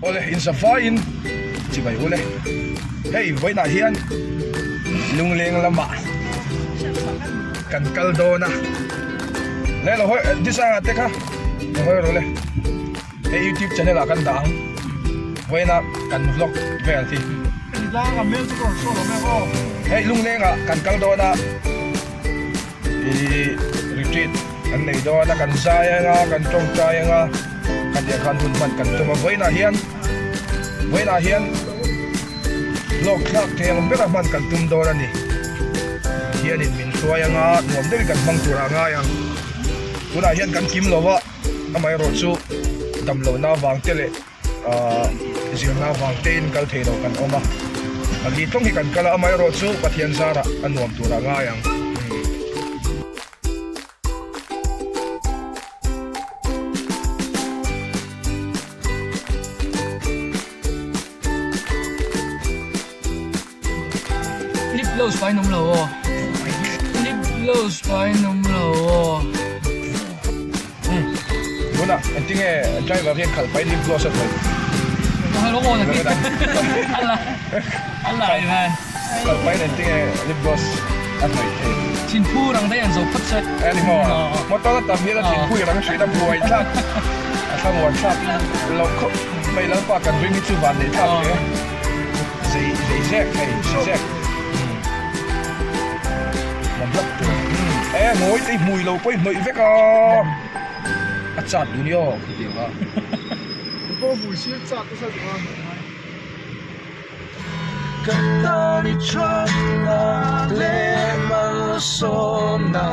Awle inzavaiin chibai ule. Hei vawiinah hian lungleng lamah kan kal dawn a. Le lo hawi disangah te kha lo hawi rawh le. Hei youtube channel ah kan dah ang. Vawiinah kan vlog vel hi. Hei lunglengah kan kal dawn a. Ih retreat kan nei dawn a kan zai anga kan tawngtai anga khatiang khan hun hman kan tum a vawiinah hian vawiinah hian lawk thlak thei ang bera hman kan tum dawn a ni hianin min hruai anga nuam deuhin kan hmang turah a ngai ang tunah hian kan kim lo a amaherawhchu damlohna avang te leh. Ahh zirna vang tein kal thei lo kan awm a, pali tlawng hi kan kal a, amaherawh chu Pathian zarah a nuam turah ngai ang. Lip gloss pahin awm lo aw Lip gloss pahin awm lo aw Tunah engtinge driver hian khalh pahin lip gloss a hnawih Khalh pahin engtinge lip gloss a hnawih thei Thinphu rang daih an zo phawt se Eng ni maw motor a tam hian a thinphu i rang hruih a buai thlak a thlamuan thlak loh khawp mai Lalpa kan ring hi chu van neih thlak hle. Zei zei zek hei si zek Mam hlap tur e ngawi te hmui lo pawh i hnawih vek a a chat duh ni aw khitiang a Pawh hmui sir chat nasa duh a. Ka tan i thatna leh malsawmna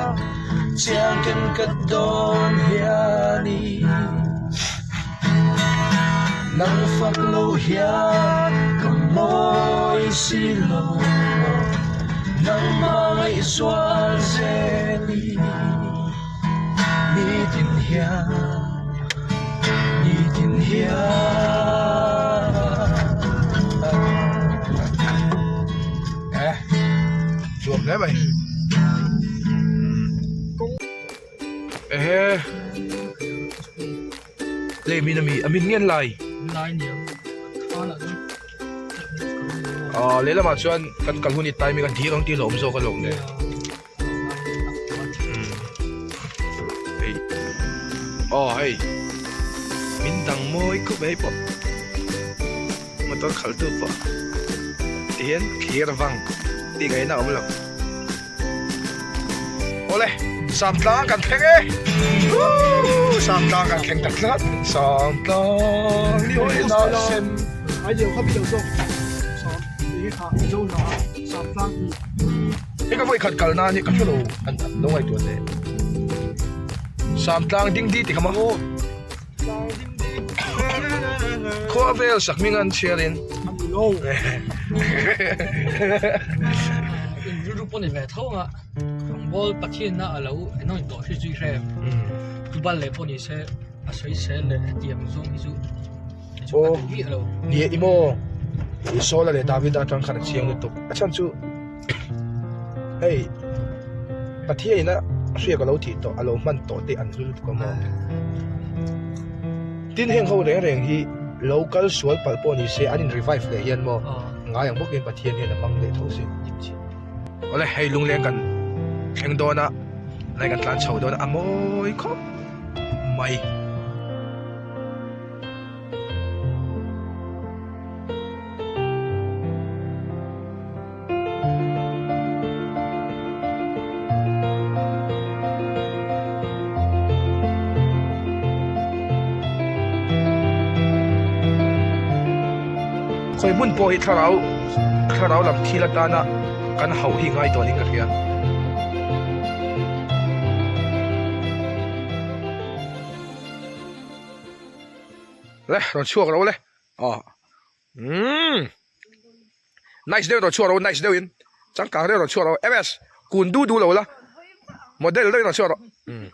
chiang ken ka dawn hian i. Nang fak lo hian ka mawi si lo maw Nangmah ngaihzual zel i Nitin hian nitin hian Eh zuam hle mai. Ehe. Le min ami a min ngen lai. Lai niang. Khan ah chuan. Ah lehlamah chuan kan kal hun i timing a dir ang tih hlawm zawk alawm le. Hei. Aw hei. Min dang mawi khawp mai pawh. Motor khalh tu pawh. Tihian thlir vang tih ngaihna a awm lo. Awle Samtlang kan thleng e Samtlang kan thleng ta tlat Samtlang ni hawi na sem Ai liu kha bi lo zawk Sam ti kha zo na Samtlang hi Hei ka vawi khat kal na ni ka hre lo an lo ngaihtuah teh Samtlang ding di ti kha maw Khua vel sak hming an chhiar in. In rilru pawh ni ve tho ang a, rawngbawl Pathian na a lo enoin tawh hri zui hre Tubal leh pawh ni se a sawi sel leh hetiang zawng hi chu chu ka duh miah lo. Ni e maw Saula leh Davida atang khan a chiang lutuk a chhan chu hei Pathian in a hriak a lo tih tawh a lo hman tawh te an hlu lutuk a maw. Tin heng ho reng reng hi lo kal sual palh pawh ni se an in revive leh hian maw ngai ang bawkin Pathian hian a hmang leh tho si. Awle hei lungleng kan thleng dawn a lai kan tlan chho dawn a a mawi khawp mai. Khawi hmun pawh hi thlarau thlarau lam thil atana kan hauh hi ngai tawhin ka hria. Le rawn chhuak ro le aw umm nice deuh rawn chhuak ro nice deuhin changkang deuh rawn chhuak ro ms kun du du lo la model deuhin rawn chhuak rawh umm.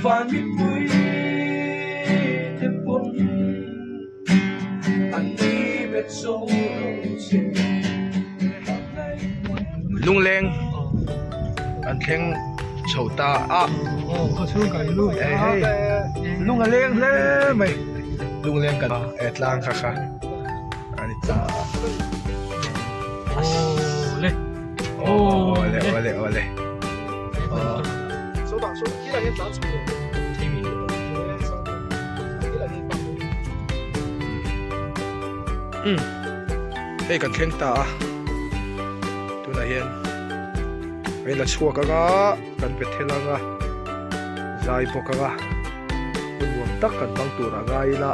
Van mipui te pawn an ni bet zo lo che. Lungleng an thleng chho ta a. Hei hei lung a leng hle mai lungleng kan e tlang kha kha a ni ta. Awle awle awle. Hei kan thleng ta a tunah hian hei la chhuak anga kan pe thel anga zai bawk anga hun nuam tak kan hmang tur a ngai ila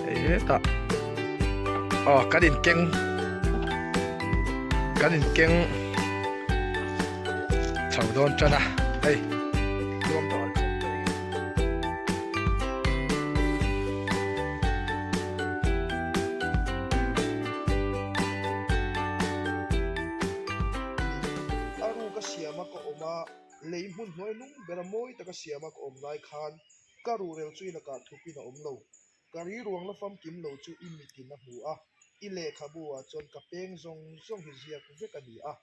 hei hetah aw kan inkeng kan inkeng. Chho dawn tan a hei A ruka siama ka awm a, lei hmun hnuai lung bera mawi taka siama ka awm lai khan ka ruhrel chu i lakah thupin a awm lo. Ka riruang la famkim lo chu i mitin a hmu a, i lehkhabu ah chuan ka peng zawng zawng hi ziak vek a ni a,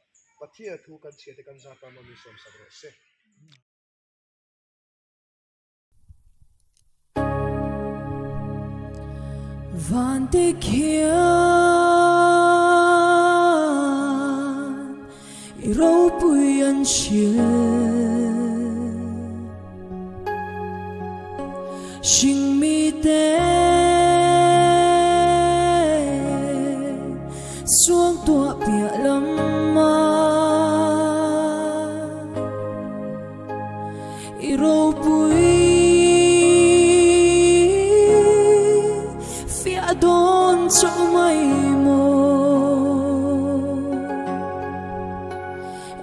Pathian thu kan chhia te kan zat a maw min sawmsak rawh se. Vante khian i ropui an hrilh. Hringmite suangtuah piah lama i ropui fiah dawn chauh mai maw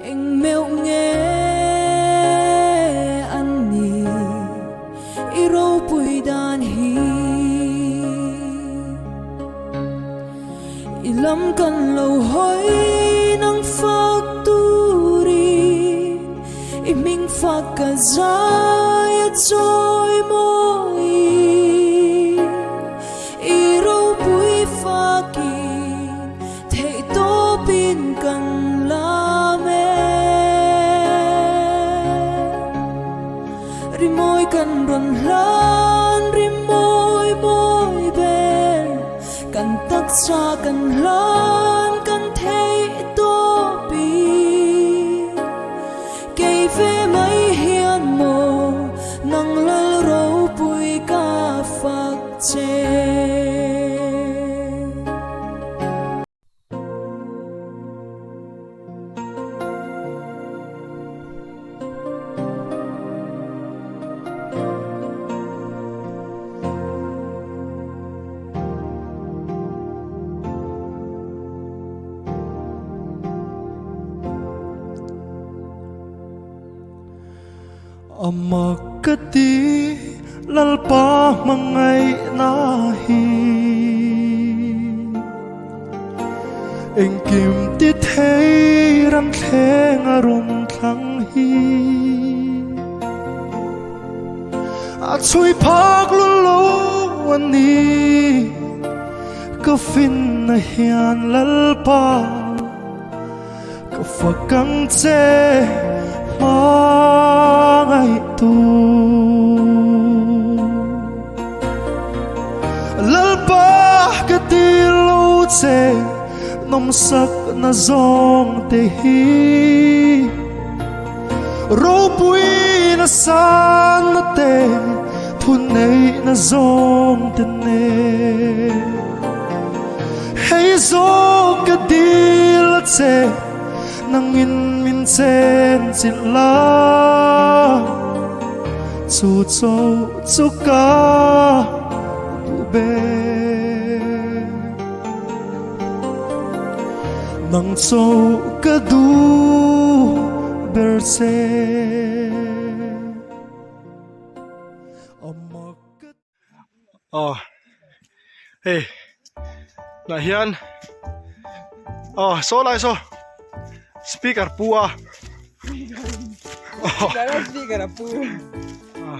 Eng meuh nge an ni i ropui dan hi? I lam kan lo hawi nang fak turin i hming fak ka zai a chawi mawi i ropui fakin Theih tawpin kan lam e. Rimawi kan rawn hlan, rimawi mawi ber. Kan taksa kan hlan, kan theih tawpin. Kei ve mai hian maw nang lal ropui ka fak che. Amak ka ti Lalpa hmangaihna hi Engkim ti thei ram thleng a rawn thlang hi A chhui phak lul lo a ni Ka finna hian Lalpa Ka fak ang che hmangaihtu Lalpa ka dil lo che nawmsak na zawng te hi Ropui na san na te thu nei na zawng te nen Hei zawk ka dil a che nangin min chen chilh la Chu cho chu ka duh ber Nang cho ka duh ber che Aw hei tah hian aw saw lai saw speaker pu a speaker a pu.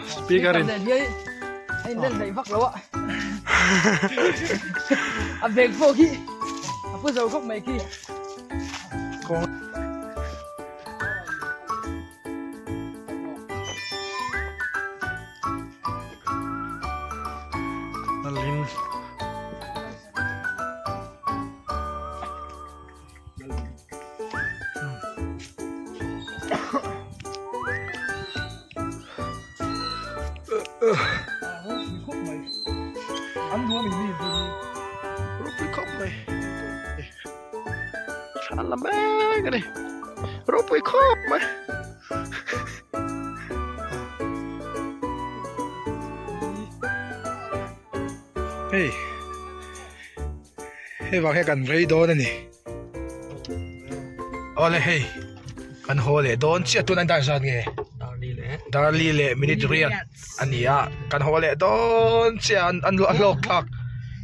Speaker in. A in len hleih vak lo a. A bag pawh khi a pu zo khawp mai khi. Lalin. Ropui khawp mai thla la mek a ni ropui khawp mai. Hei hei vang hian kan rei dawn a ni awle hei kan haw leh dawn chiah tuna dar zat nge darli leh minute riat a ni a kan haw leh dawn chiah an an a hlawk thlak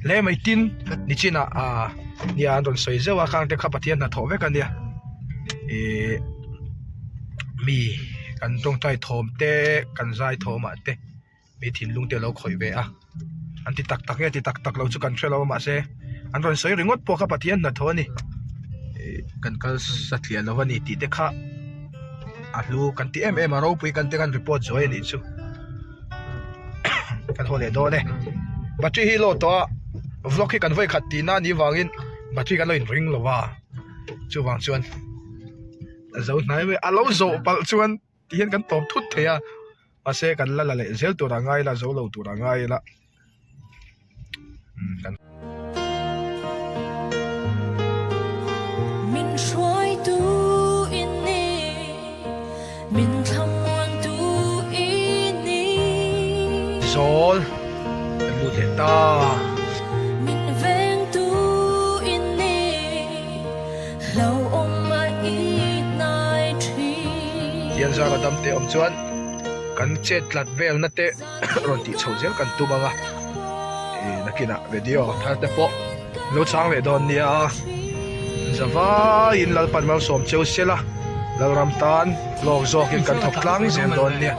hle mai tin nichinah ah nia an rawn sawi zeuh a khang te kha Pathian hnathawh vek a nia ihh mi kan tawngtai thawm te kan zai thawm ah te. mi thinlung te alo khawih ve a an ti tak tak nge ti tak tak lo chu kan hre lo a mahse an rawn sawi ringawt pawh kha Pathian hnathawh a ni ih kan kal satliah lo a ni tih te kha a hlu kan ti em em a ropui kan ti kan report zuai a nih chu kan haw leh dawn e battery hi load tawh a vlog hi kan vawi khat tihna a nih vangin battery kan lo inring lo va chuvang chuan a zo hnai mai a lo zawh palh chuan ti hian kan tawp thut thei a. Mahse kan la la leh zel tur a ngai la zo lo tur a ngai la umm kan. Min hruaitu i ni, min thlamuantu i ni. Zawl kan lut leh ta. Min vengtu i ni, hlauhawm a i hnai thin. Tiang zara dam te awm chuan. Kan chet tlat velna te rawn tih chhoh zel kan tum ang a, ih nakinah video thar te pawh lo chang leh dawn nia, zavaiin Lalpan malsawm cheu sela Lalram tan lawk zawkin kan thawk tlang zel dawn nia.